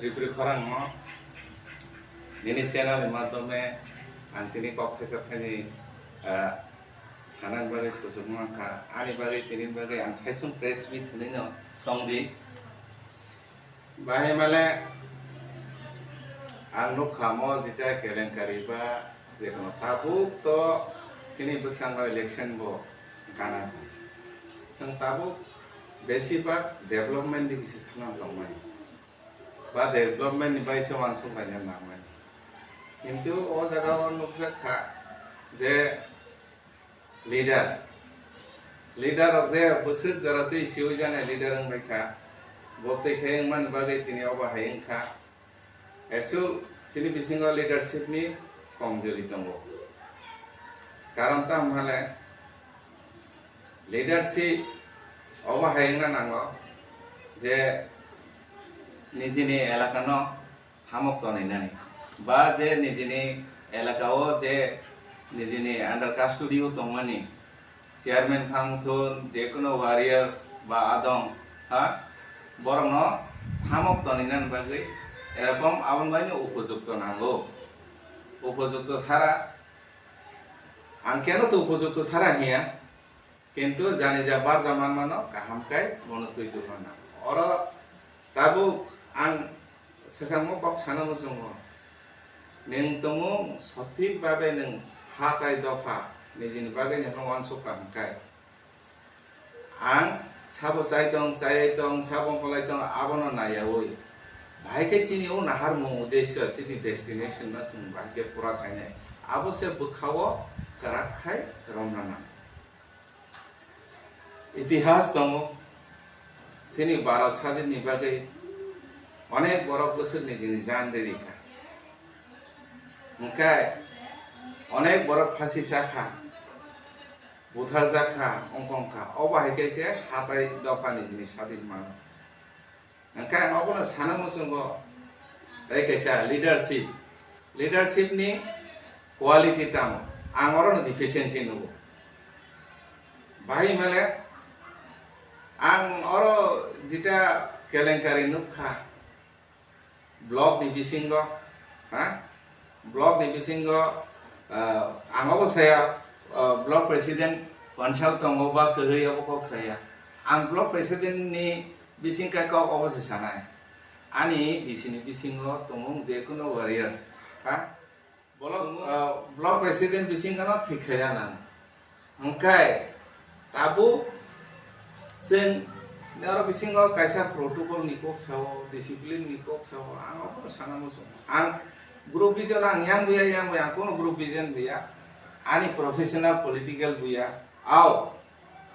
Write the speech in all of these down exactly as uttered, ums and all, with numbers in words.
Ripri khorang no nini channel ni madhyome ang tini kok thaisa thaini, ah, sanani bagwi suchuk mankha. Ani bagwi tini bagwi ang saisung press meet hinwi no songdi. Bahai male ang nukha mo jeta kelenkari ba jekono tabuk to chini bwskango election bo gana. Chwng tabuk besibak development ni bisi thangna tongmani. Ba development ni bai se uansuk laina nangmani. Kintu o jaga o nukjak kha je leader, leader rok je bwswk jora twi siwi jani leader wng bai kha, bo twi khe wngmani bagwi tini obo hai wng kha. Actual chini bisingo leadership ni komjori tongo. Karon tamo hale leadership obo hai wngna nango je nijini elaka no thamok toninani ba je nijini elaka o je nijini under custody o tongmani chairman phang thun jekono warrior ba adong ha borokno thamok toninani bagwi erokom aboni baino upojukto nango. Upojukto sara ang keno to upojukto sara hiya. Kintu jani ja barja manmano kaham kai bono twi tubana. Oro tabuk ang swkangmo kok sana muchungo. Nwng tongo sothik babe nwng ha tai dopha nijini bagwi nwng uansuk kaham kai. Ang sabo chai tong, chai tong, sabo kolai tong, abono naiyawi. Bahai khe chini o naharmung uddesyo, chini destination no chwng bahai khe pura khainai. Abo se bwkha-o kwrak khai romna nang. Itihas tongo, chini Bharat sadin ni bagwi onek borok bwswk nijini jan riri kha. Hwnkhe onek borok phasi cha kha, butharjak kha, wngkong kha. Obo hai khe se hatai dopha nijini sadin mano. Hwnkhe ang obono sana muchungo, tei kaisa leadership, leadership ni quality tamo, ang orono deficiency nugo. Bahai male ang oro jeta kelenkari nukha, block ni bisingo, ha? Block ni bisingo, ah, ang obo saya, ah, block president consult tongo ba kwrwi obo kok saya. Ang block president ni bising kai kok obo se sanai. Ani bisini bisingo tongmung je kuno warrior, ha? Block, ah, block president bisingo no thik khlaiya nang. Hwnkhe tabuk chwng oro bisingo kaisa protocol ni kok sao, discipline ni kok sao, ang obono sana muchungo. Ang group vision ang yang buya, yang buya, ang kono group vision buya. Ani professional political buya. Ao,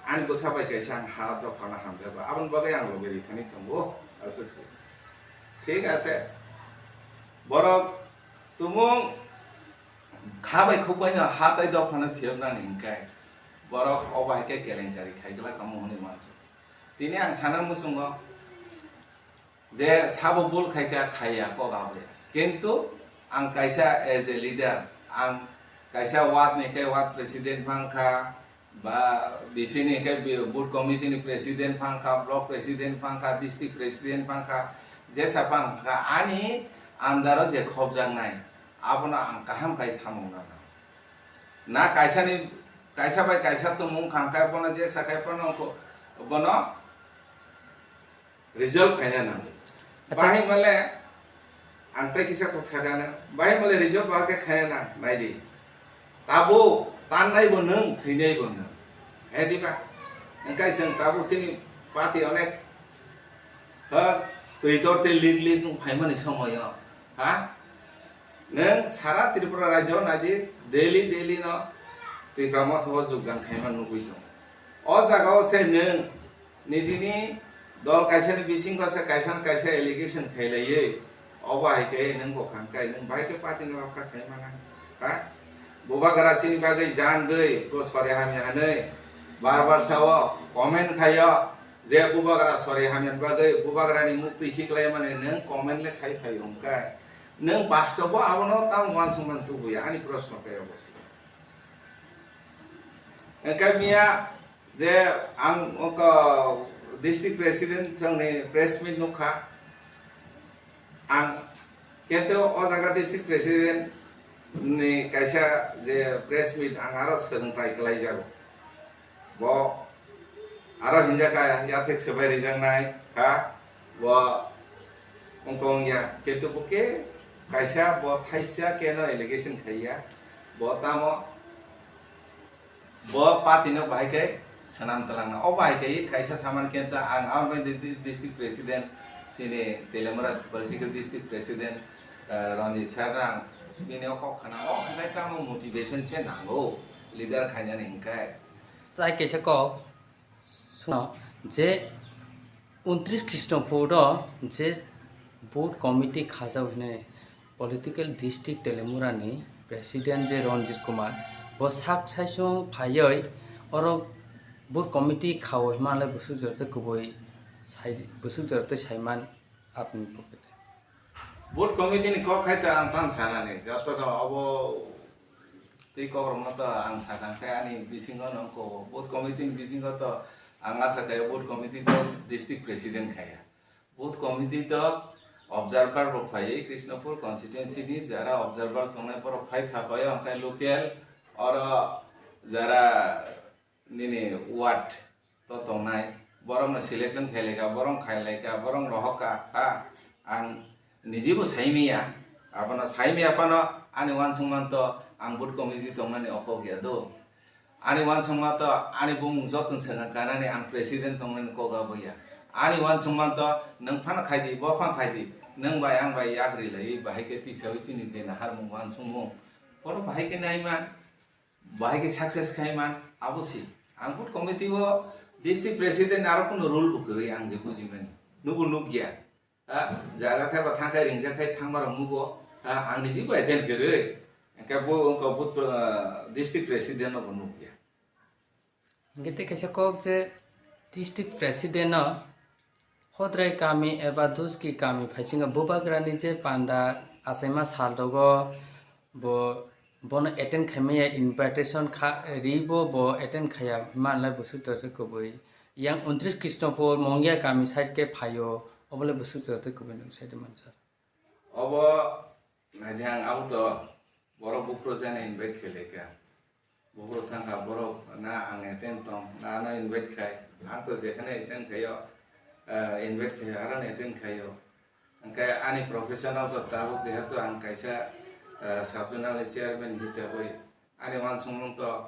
ani bwkha bai kaisa ang hara dophano hamjak ba. Aboni bagwi ang logi rithani tongo. Aswk se. Thik ase. Borok tumung kha bai khuk bai no ha tai dophano phiyok nani hwnkhe borok obo hai khe kelenkari khai glak omo hwnwi mansu. Tini ang sana muchungo je sabo bul khai kha khaiya kok aboya. Kintu ang kaisa as a leader, ang kaisa ward ni khe ward president phang kha, ba bisini khe bi-, booth committee ni president phang kha, block president phang kha, district president phang kha, jesa phang kha, ani under o je khobjaknai, abono ang kaham khai thamung rwna. Na kaisa ni, kaisa bai kaisa tongmung khang khai bono jesa khai bono, bono resolve khaina nango. Acha. Bahai male ang tei kisa kok sakha na, bahai male resolve ba khe khaina nang, nai di. Tabuk tannai bo nwng, thwinai bo nwng. He diba? Hwnkhe chwng tabuk chini party onek, ha, twi tor tei lik lik wng phaimani somoio, ha? Nwng sara Tripura rajyo nai di, daily daily no Tipra Motha o jogdan khaima nugwi tongo. O jaga o se nwng nijini dol kaisa ni bisingo se kaisa na kaisa allegation khailaiwi, obo hai khe nwng kwkhang kai nwng bahai khe party ni rokha khai mano, ha? Bubagra chini bagwi jan rwi, bo sori hamya hwnwi bar bar sao, comment khaio, je bubagra sori hamya bagwi bubagra ni muk twi khiklai mani nwng comment le khai phai hwnkhe nwng bastobo abono tamo uansukmani tubuya, ani proshno khe obo se. Hwnkhe miya je ang oko district president chwngni press meet nukha, Ang kento o jaga district president ni kaisa je press meet ang aro swrwngthai kwlaijago. Bo aro hinjaka yathek swbai rijaknai kha, bo wngkha wngya, kento bo khe kaisa bo thaisa keno allegation khaiya, bo tamo bo party no bahai khe swnam twlangna. O bahai khe kaisa samani khe ta ang, ang bai di-, di-, district president, chini Teliamura political district president, eh, Ranjit sir ang bini o kok khna, o hwnkhai tamo motivation se nango leader khainani hwnkhai. Tai kaisa kok suno je untris Krishnapur o je vote committee khajak hwnwi political district Teliamura ni president je Ranjit Kumar, bo sak saichung phaiwi oro vote committee khao hima le busuk jora tei kubui sai, busuk jora tei saiman apni pocket. Vote committee ni kok khai to ang tam sanani, joto no obo tei kokrokno to ang sakha khe ani bisingo no ko vote committee ni bisingo to ang asa khe vote committee to district president khaya. Booth committee to observer rok phaiwi Krishnapur constituency ni jara observer tongnai borok phai kha, phai hwnkhe local oro jara nini ward to tongnai borok no selection khailai kha, borok khailai kha, borok rohor kha, ha ang nijibo saimiya, abono saimiya phano ani uansukma to ang booth committee tongnani okok ya do. Ani uansukma to ani bumung joto swkang kanani ang president tongnani kok aboya. Ani uansukma to nwng phano khai di, bo phano khai di, nwng bai ang bai yak ri lai bahai khe tisawi chini je naharmung uansukmung. Bono bahai khe naiman, bahai khe success khaiman, abo si. Ang booth committee o district president aro kuno rule bo kwrwi ang je bujimani. Nubo nukya. Ha, jaga khe ba thang khe ringjak khe thangma rok nugo. Ha, ang ni jibo attend kwrwi. Hwnkhe bo wngkha booth, ah, district president no bo nukya. Hwnkhe tei kaisa kok je district president no Hodrai kami eba Duski kami phaisingo bubagrani je panda achaima sal rogo bo bono attend khaimaya invitation kha ribo bo attend khaya manlai busuk torse kubui. Yang untris Krishnapur Mongya kami side khe phaio, obole busuk jora tei kubui nwng side mansa. Obo naidi ang abo to borok buphuru jani invite khailai kha. Buphuru thang kha borok na ang attend tong, na ano invite khai. Ang to jekhane attend khaio, eh, invite khaio, aro attend khaio. Hwnkhe ani professional to tabuk jehetu ang kaisa, eh, sub zonal chairman hisabwi ani uansukmung to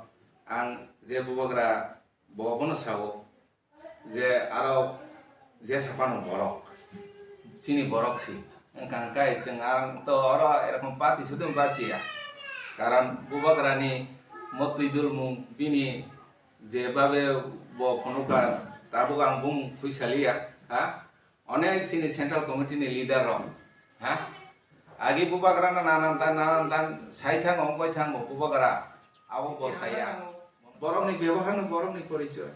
ang je bubagra bo bono sao. Je aro jesa phano borok, chini borok si. Wngkha hwnkhe chwng ang to oro erokom party sudum basiya. Karon bubagrani motwi dulmung bini je babe bo phunukha tabuk ang bumung khuisaliya, ha? Onek chini central committee ni leader rok, ha? Agi bubagrano nanan tan, nanan tan sai thango, wngwi thango bubagra. Abo bo saya. Borokni beboharno borokni porichoi.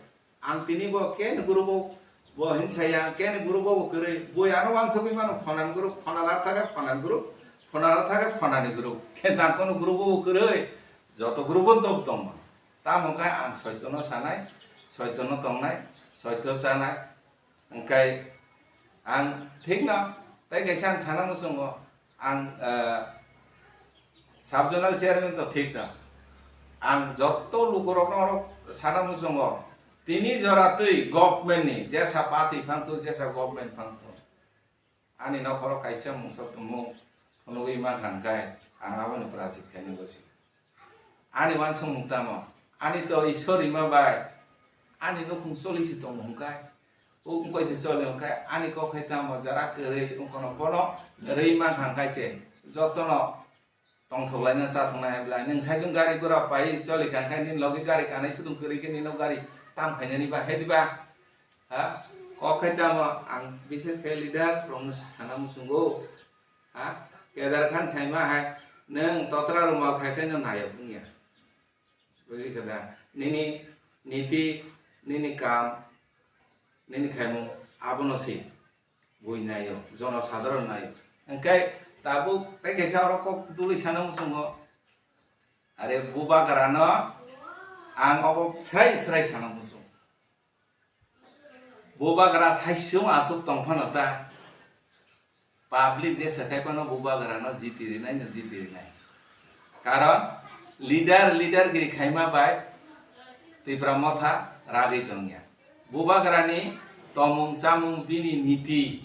Ang tini bo keni group o bo hinsaya, keni group o bo kwrwi. Bui ano wansugwi mano phonan group, phonan artha khe phonan group, phonan artha khe phonani group. Khe nang kono group o bo kwrwi. Joto group o tok tongma. Tamo khe ang soitono sanai, soitono tongnai, soito sanai. Hwnkhe ang thikno tei kaisa ang sana muchungo, ang, eh, sub zonal chairman to thikno. Ang jotto lukurokno oro sana muchungo, tini jora twi government ni jesa party phang thung, jesa government phang thung. Ani nokhoro kaisa mungsa tongo, phunugwi mankha hwnkhe ang aboni prachit khainai bosi. Ani uansukmung tamo? Ani to Ishwar rima bai ani nukhung choli se tongo hwnkhe, o wngkoi se choli hwnkhe ani kok hai tamo jara kwrwi wngkhono bono rwi mankha hwnkhe se jotono tongthok laina chathok nai hai belai. Nwng saichung gari gura pai choli kha hwnkhe nini logi gari kanai sudung kwrwi khe nini gari tam khainani ba hai diba? Ha? Kok hai tamo ang bises khe leader rokno sana muchungo. Ha? Kedar Khan saima hai, nwng totra rumal khai khe no nayok wngya. Buji khe da? Nini niti, nini kam, nini khaimung abono se bui naio, jono sadharon naio. Hwnkhe tabuk tei kaisa oro kok dului sana muchungo. Are bubagrano ang obo srai srai sana muchungo. Bubagra saichung aswk tong phano ta. Public jesa khai phano Bubagrano jiti rinai no jiti rinai. Karon leader, leader giri khaima bai Tipra Motha ragwi tongya. Bubagrani tomung chamung, bini niti,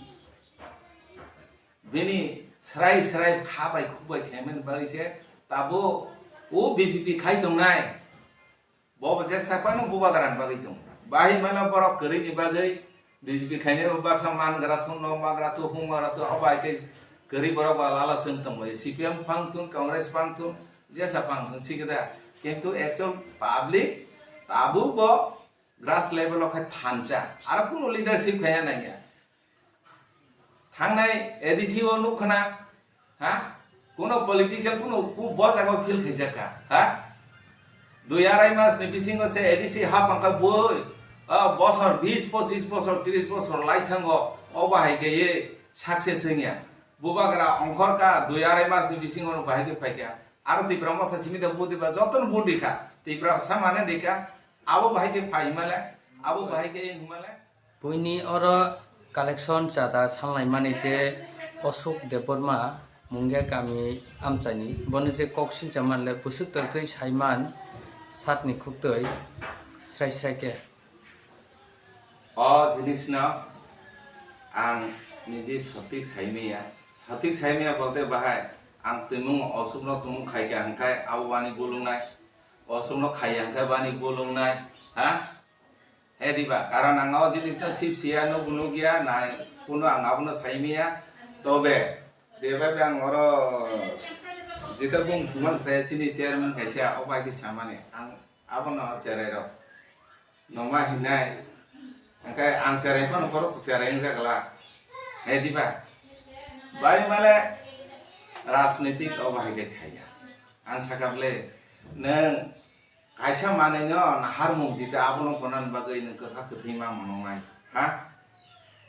bini srai srai kha bai khuk bai khaimani bagwi se tabo o B J P khai tongnai. Bo bo jesa phano Bubagrani bagwi tong. Bahai mano borok kwrwini bagwi B J P khainai bo baksa mangra thung no, mangra thu, hung mangra thu, abo hai khe kwrwi borok ba lala swng tong bai. C P M phang thung, Congress phang thung, jesa phang thung, sikhe da. Kintu actual public tabuk bo grass level o khai thansa. Aro kuno leadership khaiya naiya. Thangnai A D C o nukha na, ha? Kuno political, kuno ku-, bo jaga o fail khaijak kha, ha? Dui arai mas ni bisingo se A D C ha pangkha boi, ah, bosor bis, pochis bosor, tris bosor lai thango, o bahai khe ye success wngya. Bubagra ongkhor kha, dui arai mas ni bisingo no bahai khe phaikha. Aro Tipra Motha simi da budi ba, jotono budi kha. Tipra sa mane dikha, abo bahai khe phai himale, abo bahai khe himale. Buini oro collection chada sanlaimani je Ashok Debbarma, Mungia kami amchaini, bono je kok silcha manle bwswk tortwi saiman satni khuktwi srai srai khe. O jinisno ang niji sotik saimaya, sotik saimaya bolte bahai ang twimung Ashokno tumung khaikha hwnkhe abo bani bulungnai, Ashokno khaiya hwnkhe bani bulungnai, ha? He diba, karon ang o jinisno sip siya, nukbo nukya, nai kuno ang abono saimaya. Tobe, jebai ang oro jita bung thuman saya chini chairman kaisa, o bai khe samani, ang abono cherai rok noma hinai, angkhe ang cherai phano borok cherai wngjakla. He diba, bai male rajnitik o bahai khe khaiya. Ang sakha bwle, nwng kaisa manwino naharmung jita abono gwnani bagwi nwng kwkha kwthwi ma mwnwngnai, ha?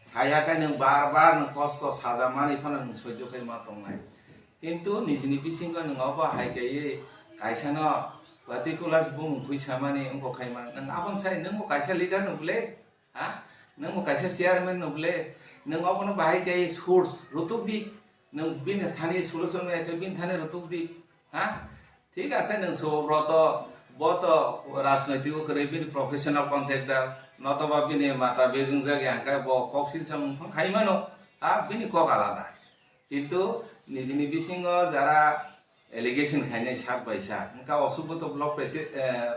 Saya khe nwng bar bar nwng kosto saja manwi phano nwng soijo khai ma tongnai. Kintu nijini bisingo nwng obo hai khe kaisano particulars bumung khui samani wngkha khai ma. Nwng aboni sai nwngbo kaisa leader no bwle? Ha? Nwng bo kaisa chairman no bwle, nwng obono bahai khe source rutuk di, nwng bini thani solution ya khe bini thani rutuk di, ha? Thik ase, nwng so bro to, bo to rajnoitik o kwrwi, bini professional contact da, notoba bini mata beg wngjak ya, hwnkhe bo kok silsa mung phang khai mano, ha? Bini kok alada. Kintu nijini bisingo jara allegation khainai sak bai sak. Wngkha Ashok bo to block presi-, eh,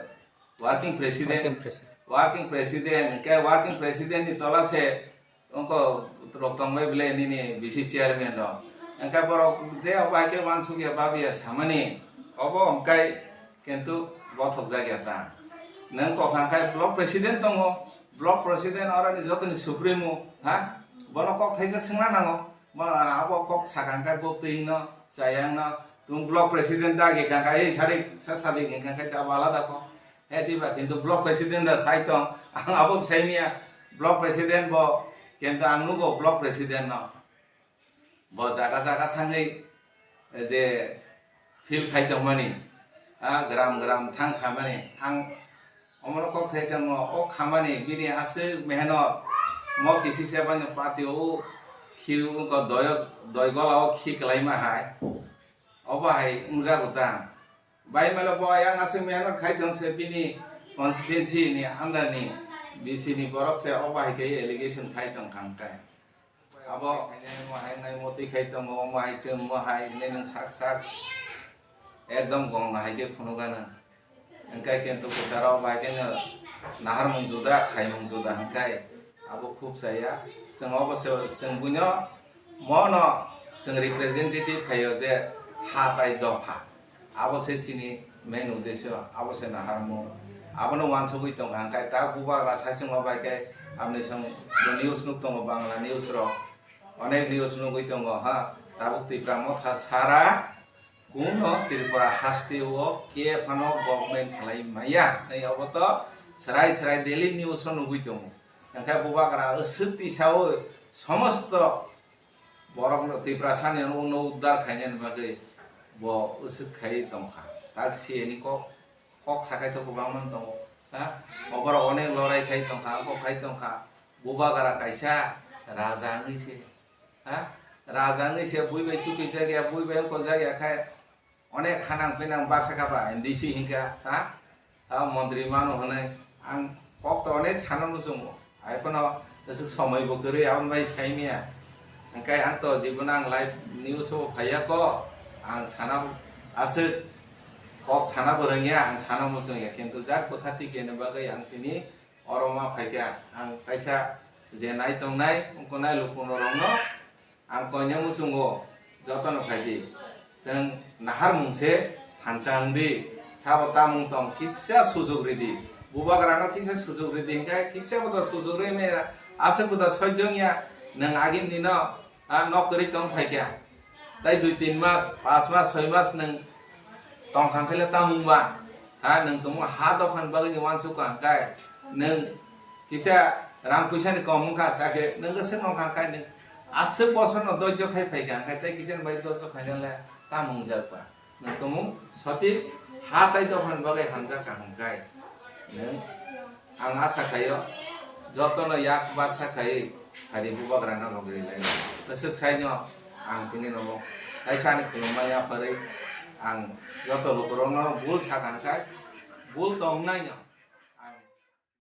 working president. Working president. Working president, hwnkhe working president ni tola se wngkha rok tongbai bwle nini V C chairman rok. Wngkha borok je obo hai khe uansuk ya, bab ya samani. Obo wngkha kintu bothok jak ya ta. Nwng kok hwnkha block president tongo. Block president oroni jotoni supremo, ha? Bono kok thaisa swngna nango. Bono abo kok sakha hwnkhe bo twi no, chaya no. Tung block president dagi kha, "Ei, sadik, sa sadik," hwnkha khe abo alada kok. He diba, kintu block president da sai tong, ang abo sai miya. Block president bo, kintu ang nugo block president no. Bo jaga jaga thangwi je field khai tongmani, a, gram gram thang khamani, ang omono kok thaisa mo, o khamani bini aswk mehnot, mo kisi se bani party o khi ko doyo, doi gola o khi kwlaima hai, obo hai wngjago ta. Bai male bo ayang aswk mehnat khai tong se bini constituency ni under ni B C ni borok se obo hai khe allegation khai tong kha hwnkhe. Abo khainai mo hai nai motwi khai tongo, omo hai se omo hai hinwi nwng sak sak ekdom gong hai khe phunukgana. Hwnkhe kintu kwcharo bai khe no naharmung juda, khaimung juda hwnkhe abo khub chaya. Chwng obo se, chwng buino mono chwng representative khaio je ha tai dopha. Abo se chini main uddesyo, abo se naharmung. Abono uansugwi tongkha, hwnkhe ta bubagra saichung bai khe amni song news nuk tongo, Bangla news rok, onek news nugwi tongo, ha, tabuk Tipra Motha sara kuno Tripura haste o khe phano government khlai maya, nai obo to srai srai daily news o nugwi tongo. Hwnkhe bubagra aswk tisaui somosto borokno Tiprasani no uno uddar khainani bagwi bo usuk khai tongkha. Tak siyani kok, kok sakai to kwbangma tongo. Ha? Oborok onek lorai khai tongkha, abo khai tongkha. Bubagra kaisa raja wngwi se. Ha? Raja wngwi se bui bai chukijak ya, bui bai wng koljak ya khe onek hanang pinang baksa kha ba, N D C hinkha, ha? Ha, montri mano hwnwi ang kok to onek sana muchungo. Hai phano aswk somoi bo kwrwi aboni bai saimaya. Hwnkhe ang to jibono ang live news o phaiya ko, ang sana aswk kok sana bo rwngya, ang sana muchungya, kintu jat kotha tikeni bagwi ang tini oro ma phaikha. Ang kaisa je nai tongnai, wngkha nai lukurokno ang koinai muchungo, jotono phaidi. Chwng naharmung se thansa wngdi, sabo tamung tong kisa sujuk ridi. Bubagrano kisa sujuk ridi hwnkhe kisa boda sujuk rwi maya, aswk boda sojjong ya, nwng agini dino, ah, nok kwrwi tong phaikha. Tai dui tin mas, pas mas, soi mas nwng tongthang khe le tamung ba? Ha, nwng tongmo ha dophan bagwi ni uansuk ka hwnkhe nwng kisa rang puisa ni kom wngkha, sakhe nwng swk nong kha hwnkhe nwng aswk bosor no dojjo khai phaikha hwnkhe tei kisa ni bai dojjo khaina le tamung jak ba? Nwng tongmung sotik ha tai dophan bagwi hamjak ka hwnkhe nwng Ang asa khaio, jotono yak baksa khaiwi hari bubagrano rogwi rwlaino. Bwswk saino ang tini nogo kaisa ani khulumma yapharwi ang joto lukurokno bul sakha hwnkhe bul tongnaino.